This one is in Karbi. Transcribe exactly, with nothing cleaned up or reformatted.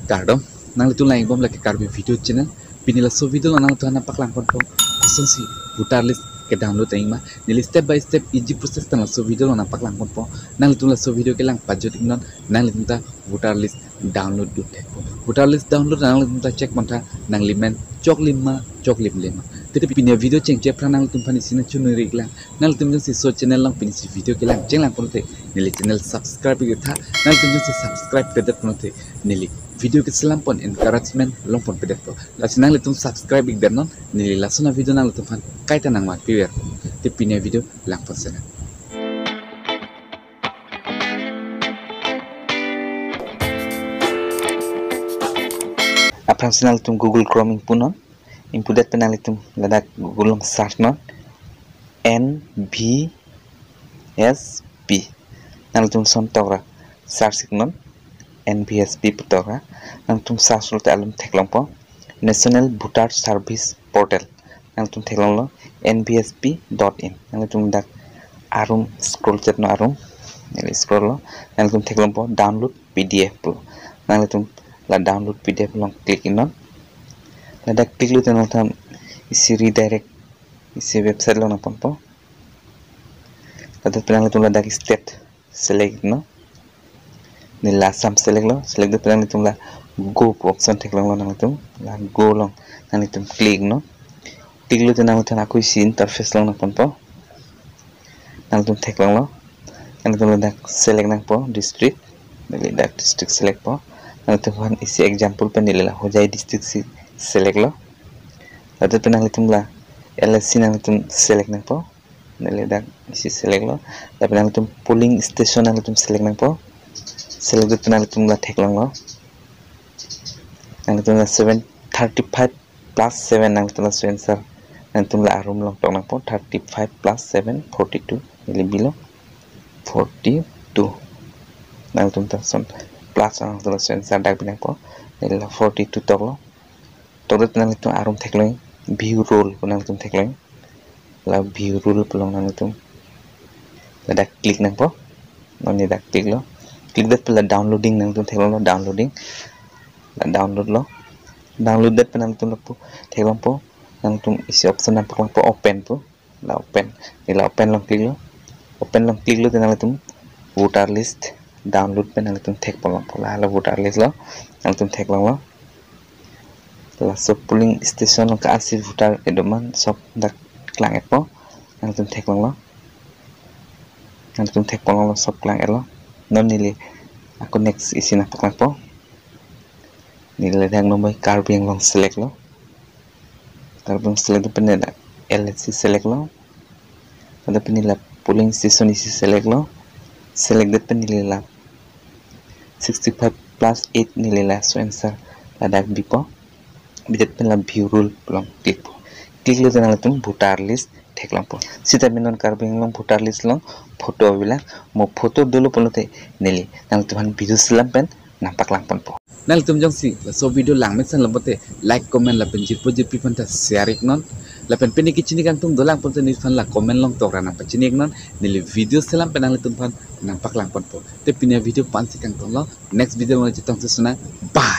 Kardom, nanglitum lang-ikbom lake Karbi Video Channel. Pini laso video along nanglitum aphan nangpaklang ponpo kosonsi voter list ke download nangji ma. Neli step by step easy process tang laso video along nangpaklang ponpo. Nanglitum laso video kelang pajut iknon, nanglitum ta voter list download dun thekpo. Voter list download nanglitum ta check pontha, nangli men choklim ma, choklimle ma. Tete pini video chengche aphrang nanglitum aphan isi nangchoningri iklang. Nanglitum jongsi laso channel along pinisi video kelang chenglang pulote neli channel subscribe ik tha. Nanglitum jongsi subscribe pedet pulote neli video keselam pon encouragement long pon pedetpo. Lasi nanglitum subscribe ikdet non, neli lason avideo nanglitum aphan kaita nangvan piverpo. Te pini video lang pon sena. Aphrangsi nanglitum Google Chrome ingpu non. Ingpudet pen nanglitum ladak Google along search non, N V S P. Nanglitum lason tokra search iknon, N V S P pu tokra. Nanglitum search lote alum theklongpo, National Voter Service Portal. Nanglitum theklonglo N V S P dot in. Nanglitum dak arum scroll chetnon arum. Neli scroll lo. Nanglitum theklongpo download P D F pu. Nanglitum la download P D F along click iknon. Ladak click lote nanglitum isi redirect isi website along nangponpo. Ladak pen nanglitum ladak state select iknon. Neli la Assam select lo, select det pen nanglitum la go pu option theklonglo nanglitum, la go along nanglitum click iknon. Click lote nanglitum ako isi interface along nangponpo. Nanglitum theklonglo, nanglitum ladak select nangpo district, neli dak district select po. Nanglitum aphan isi example pen neli la Hojai district si select lo. Ladak pen nanglitum la L A C nanglitum select nangpo. Neli dak isi select lo. Lapen nanglitum polling station nanglitum select nangpo. Select det pen nanglitum la theklonglo. Nanglitum la seven thirty-five plus seven nanglitum laso answer. Nanglitum la arum along tok nangpo, thirty-five plus seven, forty-two. Neli bilo forty-two. Nanglitum ta lason plus nanglitum laso answer dak bi nangpo. Neli la forty-two toklo. Tokdet pen nanglitum arum theklong, view roll pu nanglitum theklong. La view roll pu along nanglitum ladak click nangpo. Non neli dak click lo. Click det pen la downloading nanglitum theklonglo, downloading. La download lo. Download det pen nanglitum lapu theklongpo. Nanglitum isi option nangpaklangpo open pu. La open. Neli la open along click lo. Open along click lote nanglitum voter list download pen nanglitum thekponlongpo. La, la voter list lo. Nanglitum theklonglo. Laso polling station along ka-an si voter kedo ma sop dak klang-etpo. Nanglitum theklonglo. Nanglitum thekponlonglo, sop klang-etlo. Non neli ako next isi nangpaklangpo. Neli ladak Karbi Anglong select lo. Karbi Anglong select det pen neli la L A C select lo. Ladak pen neli la polling station isi select lo. Select det pen neli la sixty-five plus eight neli laso answer ladak bipo. Bidet pen la view roll pu along click po. Click lote nanglitum voter list theklongpo. Sitame non Karbi Anglong voter list along photo avilak, mo photo dolo pulote neli nanglitum aphan video selam pen nangpaklang ponpo. Nanglitum jongsi laso video langmesen lo pulote like, comment lapen jirpo jirpi aphan ta share iknon. Lapen pini kachini kangtung dolang pulote neliphan la comment along tokra nangpachini iknon. Neli video selam pen nanglitum aphan nangpaklang ponpo. Te pini video la-an si kangtung lo. Next video along chetong sesona. Bye.